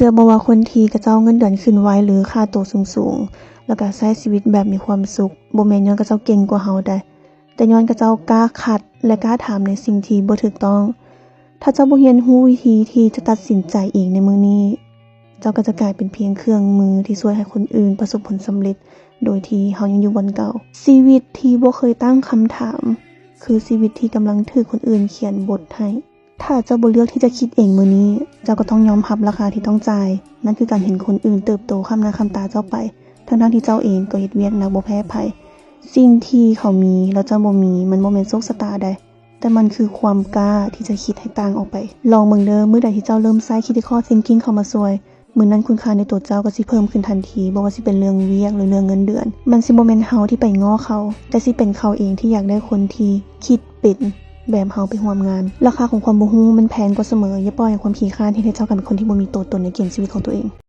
ຊື່ອບໍ່ວ່າຄົນທີ່ເຂົາເຈົ້າເງິນເດືອນຂຶ້ນໄວ ຫຼື ຄ່າໂຕສູງໆ ແລ້ວກໍໃຊ້ຊີວິດແບບມີຄວາມສຸກ ບໍ່ແມ່ນຍ້ອນເຂົາເຈົ້າເກັ່ງກວ່າເຮົາໃດ ແຕ່ຍ້ອນເຂົາເຈົ້າກ້າຂັດ ແລະ ກ້າຖາມໃນສິ່ງທີ່ບໍ່ຖືກຕ້ອງ. ຖ້າເຈົ້າບໍ່ຮຽນຮູ້ວິທີທີ່ຈະຕັດສິນໃຈເອງໃນມື້ນີ້, ເຈົ້າກໍຈະກາຍເປັນພຽງເຄື່ອງມືທີ່ຊ່ວຍໃຫ້ຄົນອື່ນປະສົບຜົນສຳເລັດ ໂດຍທີ່ເຮົາຍັງຢູ່ບ່ອນເກົ່າ. ຊີວິດທີ່ບໍ່ເຄີຍຕັ້ງຄຳຖາມ ຄືຊີວິດທີ່ກຳລັງຖືກຄົນອື່ນຂຽນບົດໃຫ້. ຖ້າເຈົ້າບໍ່ເລືອກທີ່ຈະຄິດເອງມື້ນີ້, ເຈົ້າກໍຕ້ອງຍອມຮັບລາຄາທີ່ຕ້ອງຈ່າຍ. ນັ້ນຄືການເຫັນຄົນອື່ນເຕີບໂຕຂ້າມໜ້າຂ້າມຕາເຈົ້າໄປ, ທັງໆທີ່ເຈົ້າເອງກໍເຮັດວຽກໜັກບໍ່ແພ້ໃຜ. ສິ່ງທີ່ເຂົາມີແລ້ວເຈົ້າບໍ່ມີ, ມັນບໍ່ແມ່ນໂຊກຊະຕາໃດ, ແຕ່ມັນຄືຄວາມກ້າທີ່ຈະຄິດໃຫ້ຕ່າງອອກໄປ. ລອງເບິ່ງເດີ້, ມື້ໃດທີ່ເຈົ້າເລີ່ມໃຊ້ critical thinking ເຂົ້າມາຊ່ວຍ, ມື້ນັ້ນຄຸນຄ່າໃນຕົວເຈົ້າກໍຊິເພີ່ມຂຶ້ນທັນທີ, ບໍ່ວ່າຊິເປັນເລື່ອງວຽກ ຫຼື ເລື່ອງເງິນເດືອນ. ມັນຊິບໍ່ແມ່ນເຮົາທີ່ໄປງໍ້ເຂົາ, ແຕ່ຊິເປັນເຂົາເອງທີ່ຢາກໄດ້ຄົນທີ່ຄິດເປັນແບບເຮົາໄປຮ່ວມງານ. ລາຄາຂອງຄວາມບໍ່ຮູ້ມັນແພງກວ່າສະເໝີ. ຢ່າປ່ອຍໃຫ້ຄວາມຂີ້ຄ້ານເຮັດໃຫ້ເຈົ້າກາຍເປັນຄົນທີ່ບໍ່ມີໂຕຕົນໃນເກມຊີວິດຂອງຕົວເອງ.